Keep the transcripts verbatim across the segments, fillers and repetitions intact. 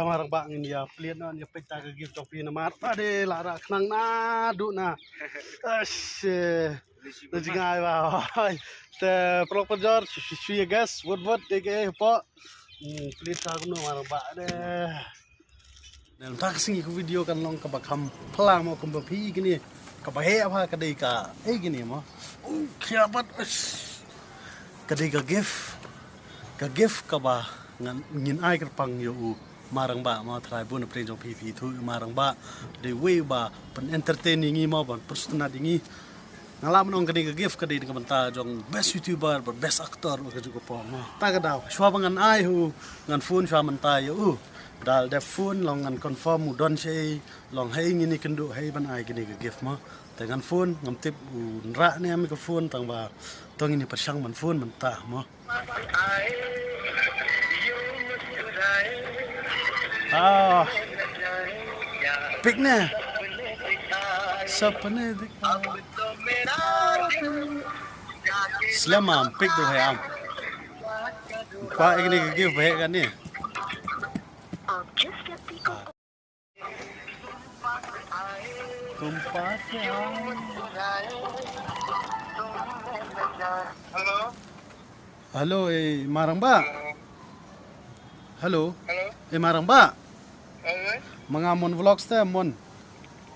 Marang Bah, ngin ïa plie noh, ïa peit ta ka gift jong phi namar ba dei la rah khnang naduh na. Ash. Na jingai ba. Te paralok parajor, shu shu shu ïa guys, wot wot dei ke po. Hmm, plie ta kumno Marang Bah de. Nel ta ka sngi ka video kan long kaba kham pla mo kumba phi kine. Kaba heh bha ka dei ka. Ei kine mo. Oh, khia bat. Ka dei ka gift. Ka gift kaba ngan ngin ai kyrpang ïa u Marang Bah mo, trai bun pyrshah jong phi phi thu Marang Bah. Dei wei ba pyn entertain ïa ngi mo, ban pyrshah ïa ngi. Nga lah ban ong kane ka gift ka dei na ka bynta jong best YouTuber bad best actor ka juh ka por mo. Ta ka daw shuwa ba ngan ai hu ngan phone shuwa mynta ïa u. Dal dep phone long ngan confirm u don shaei, long haei ngin ïakynduh haei ban ai kane ka gift mo. Te ngan phone ngam tip u nrah ne em ka phone tang ba to ngin ïa pyrshang ban phone mynta mo. Ah. Pick ne. Sapne dikha. Slem am, pick tu hai am. Kwah ïa kane ka gift ba heh kane. Kumpas ya. Hello. Hello, eh, Marang Bah. Hello. Hello. Eh, Marang Bah. Hello. Ma nga Mon Vlogs te Mon.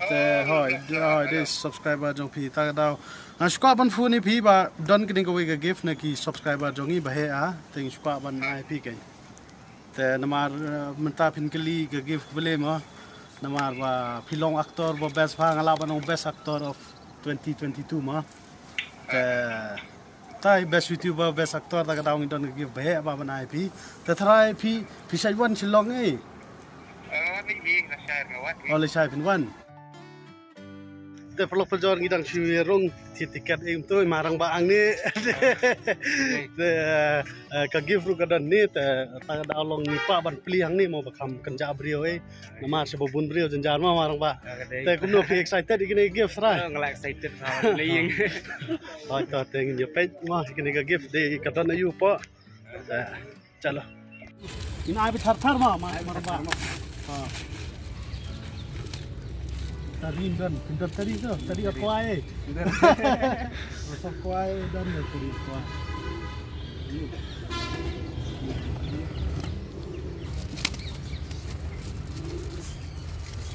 Te hoi, hoi, dei subscriber jong phi ta ka daw. Nga shu kwah ban phone ïa phi ba don kane kawei ka gift na ki subscriber jong ngi ba heh a. Te nga shu kwah ban ai phi kane. Te namar, eh, mynta phin kylli ka gift balei mo. Namar ba phi long actor ba best bha, nga lah ban ong best actor of twenty twenty-two mo. Te tai best YouTuber, best actor ta ka daw ngi don ka gift ba heh ba ban ai phi. Te tharai phi, phi shait wan Shillong eh. Oh, lei shai phin wan. Te paralok parajor ngi dang shu ïa rung thied tiket em tu Marang Bah ang ne. Te, eh, ka gift ruh ka don ne te ta ka daw long ngi kwah ban plie hangne mo ba kham kynjah briew eh. Namar sha ba bun briew jynjar mo Marang Bah. Te kumno phi excited ïa kine gift rai? Nga la excited ha lei ïing. Hoi to te ngin ïa peit mo ïa kine ka gift dei ka don aïu po. Te Chalo. Ina ai bi thar thar ma, ma, Marang Bah. Ha. Tari don, don tari tu, tari kwai. Kwai don ya tari kwai.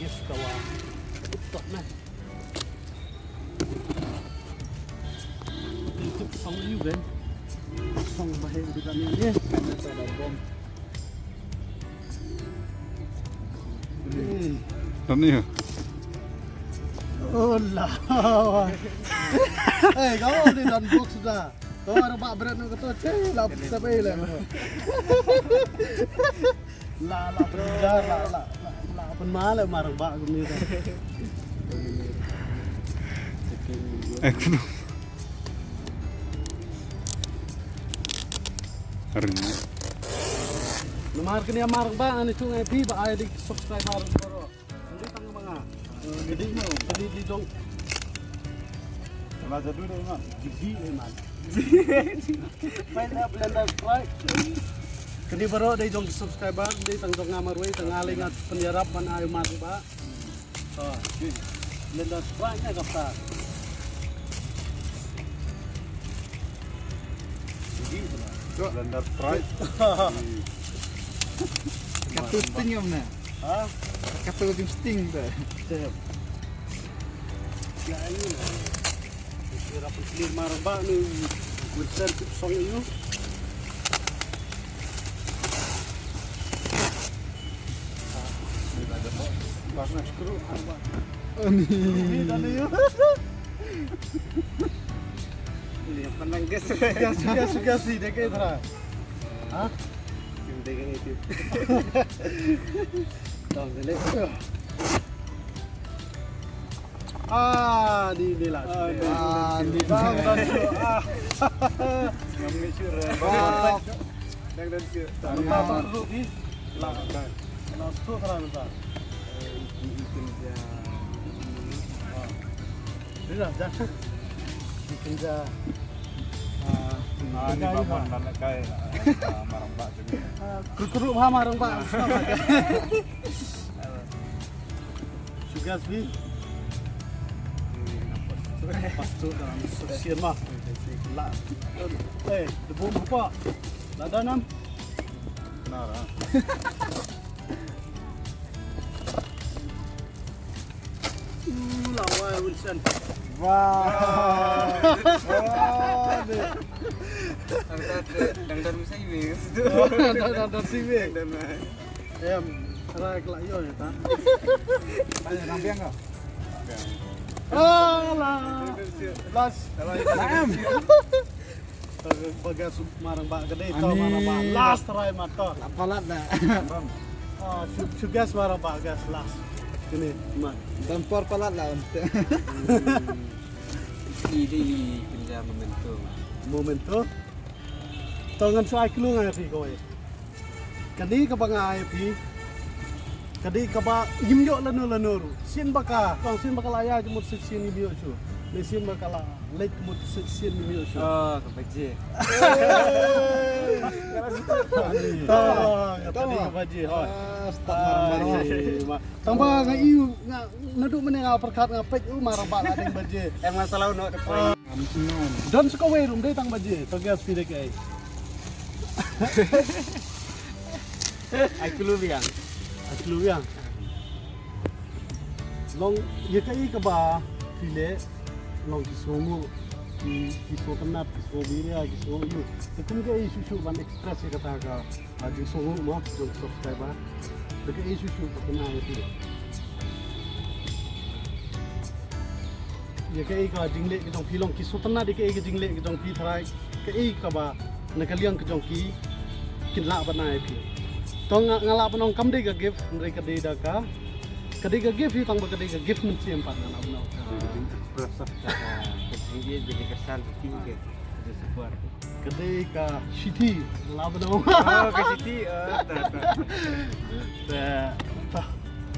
Yes, kawan. Betul nah. Song yu ben. Song ba heh di kane ni. Ada bom. Tani ya. Oh la. Eh, kau ni don box dah. Kau ada bak berat nak kata ceh lah sampai lah. La la pynjar la la la pynmah la Marang Bah kumne ta. Eh, kuno. Ring. Namar kane Marang Bah ani tu ngai phi ba ai dik subscriber baroh. Dei tang ma nga. Dei no, dei dei jong. Ma jadu dei ma. Jadu dei ma. Main na Blender Strike. Kane baroh dei jong subscriber, dei tang jong nga marwei, tang nga lei nga pynïarap ban ai Marang Bah. To. Blender Strike na ka ta. Blender Strike. Katu sting em na? Ha? Katu jing sting ta. Step. Ya ini na. Kira pun clear Marang Bah ni. Winston tu song ini. Ini. Ini yang menang guys. Gas gas gas sih deh kayak terang. Ha? Yang pegang itu. Tong dulu. Ah, di di lah. Ah, di di lah. Ah. Ngam ngi sure. Dang dang sure. Lah. Lah tu terang tak. Dah dah. Bikin dah. Ah, ni ba mon nan kai. Marang Bah sini. Kru kru ha marang ba. Sugas bi. Pastu dalam sosial mah. La. Eh, debu apa? La danam. Nara. Lawai Wilson. Wah. Wah. Dang dang misai wis. Dang dang dang siwe. Em, rai kelak yo ya ta. Tanya nang biang kau. Alah. Las. Em. Bagas marang ba gede tau marang ba last try mata. Palat dah. Ah, sugas marang ba gas last. Kini ma. Dan por palat lah. Ini pinjam momentum. Momentum. Tangan su ai klung ai pi koi. Kani ka ba nga ai pi. Kadi kaba ngim ïoh lano lano ruh. Sien baka, kong sien baka la ïa jemut sien sien ngim ïoh shu. Ni sien baka la leit mut sien sien ngim ïoh shu. Oh, ka baje. Tong, kadi ka baje, hoi. Tang ba nga iu nga nadu mene nga perkat nga pek u marang ba la ding baje. Em nga salau no de. Don seko wei rum dei tang baje. To gas pide kai. Ai kulu biang. Ai kulu biang. Long ïa kaei kaba phi leh long ki sngewnguh ki ki sngewtynnat ki sngew biria ki sngew ïu. Te kum kaei shuh shuh ban express ïa kata ka jingsngewnguh mo jong subscriber. Te kaei shuh shuh ka pynai ïa phi. Ïa kaei ka jingleh ka jong phi long ki sngewtynnat ïa kaei ka jingleh ka jong phi tharai kaei kaba na ka liang ka jong ki kin lah ban ai phi. To nga nga lah ban ong kam dei ka gift hynrei ka dei da ka ka dei ka gift hi tang ba ka dei ka gift mynsiem pat nga lah ban ong. Ka jingïeit ka jingkyrshan ka jingïeit ka jingsupport. Ka dei ka shithi nga lah ban ong. Oh ka shithi.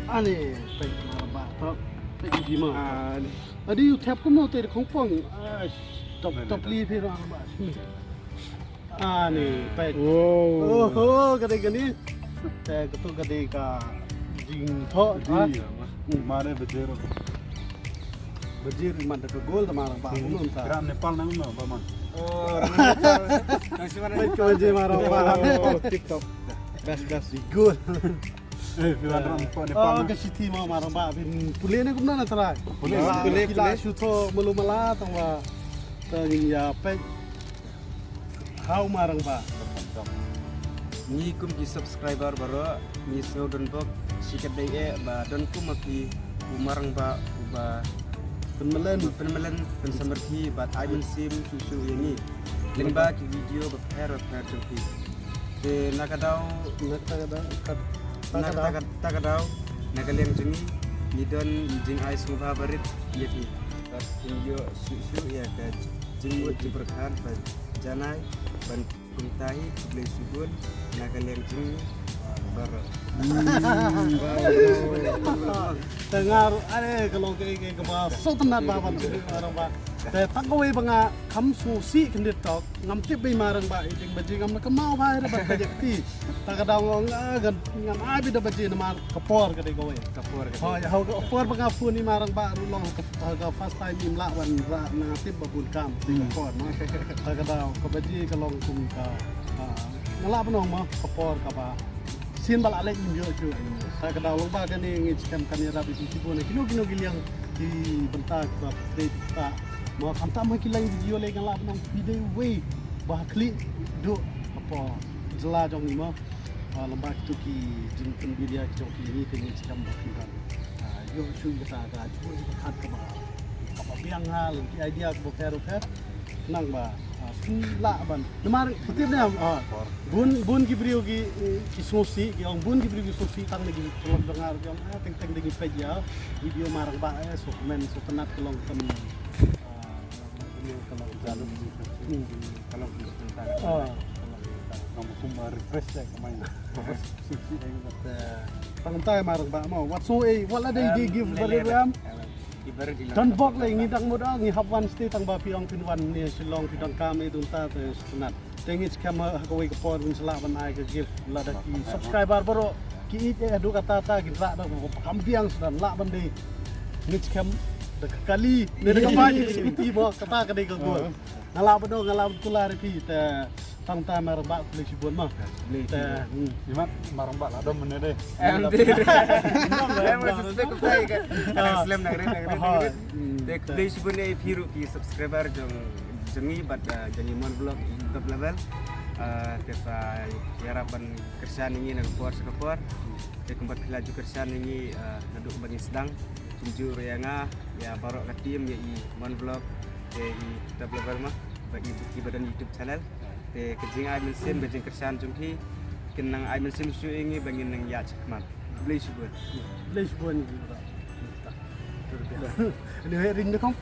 Ani peit marang ba to peit di ma. Adi u thep kumno te khong pong. Top top li phi marang ba. Ani peit. Wow. Oh ka dei kani. Te ka tu ka dei ka jingthoh ha. Mare bajero. Bajir imat da ka gol da marang ba kumno ta. Kira Nepal nang no ba man. Oh. Nang si mana. Peit ka bajir marang ba. TikTok. Best best di gol. Eh, phi wan rong ko Nepal. Oh, ka shithi ma marang ba phin pule ne kumno na trai. Pule, pule, pule. Shu tho malu mala tang ba. Tang ïa peit. Hau marang ba. Ngi kum ki subscriber baroh ngi sngew don bok shi katdei eh ba don kum ma phi u marang ba uba pynmlien pynmlien pynsamarthi bad ai mynsiem shuh shuh ïa ngi lyngba ki video bapher bapher jong phi. Te na ka daw na ka daw na ka daw na ka liang jong ngi ngi don jingai sngewbha barit ïa phi. Bad phin ïoh shuh shuh ïa ka jingmut jingpyrkhat bad janai ban kumta hi khublei shibun na ka liang jong ngi baroh. Te nga ruh are ka long kaei kaei kaba sngewtynnat ba ban sngewtynnat ba. Te tang kawei ba nga kham sngewsih khyndiat tok ngam tip bei marang ba i ding baje ngam na ka maw ba ira ba ka jekti. Ta ka daw ngam ngan ai bi da baje namar ka por ka dei kawei. Ka por ka dei. Hoi hau ka por ba nga phone i marang ba ruh long ka first time im lah ban ra na tip ba bun kam. Ka por ma. Ta ka daw ka baje ka long kum ka nga lah ban ong ma ka por kaba sien ba la leh ngim ïoh shuh. Sa ka daw long ba kane ngi skhem kan ïarap ïa ki bun kino kino ki liang ki bynta kiba trei ta. Mo khamtam ha ki line video leh nga lah ban ong phi dei wei ba ha khlieh duh hapoh jylla jong ngi mo. Lem bad kito ki jingpynbiria ki jong ki ngi te ngi skhem ba kin ban ïoh shuh kata ka jingpyrkhat kaba kaba biang ha lem ki idea kaba pher pher. Nang ba phi lah ban namar phi tip ne bun bun ki briew ki ki sngewsih ki ong bun ki briew ki sngewsih tang da ki pynlong jong nga ki ong teng teng da ki peit ïa video marang ba eh sngewkmen sngewtynnat ka long kan ka long kan long ka long ka long ka long refresh ka mai. Tang tai marang ba mo wat so eh wat la dei dei give ba re ram. Don bok le ngi dang mut ngi hap wan stay tang ba phi ong phin wan ne Shillong phi dang kam ne dun ta te sngewtynnat. Te ngi skhem ha kawei ka por ngin sa lah ban ai ka gift lada ki subscriber baroh ki ïeit eh haduh katta katta kin rah da ka kam biang sa lah ban dei. Ngi skhem da ka kali ne da ka bai ki siti mo kata ka dei ka gol. Nga lah ban dong nga lah ban kular ïa phi te tang ta Marangbah khublei shibun mo. Te hmm. Imat Marangbah lah dom ne dei. Em dei. Em nga suspek ko kai ka. Slem nang rit nang rit nang rit. Te khublei shibun ïa phi ruh ki subscriber jong jong ngi bad jong ngi Mon Vlog Top Level. Te sa ïarap ban kyrshan ïa ngi na ka por sha ka por. Te kumba phi la ju kyrshan ïa ngi naduh ba ngi sdang. Kumjuh ruh ïa nga ïa baroh ka team ïa i Mon Vlog te i Top Level ma ba i buki ba don YouTube channel. Te ka jingai mynsiem ka jingkyrshan jong phi kin nang ai mynsiem shuh ïa ngi ba ngin nang ïaid shakhmat. Khublei shibun. Khublei shibun. Anyway, ring da kham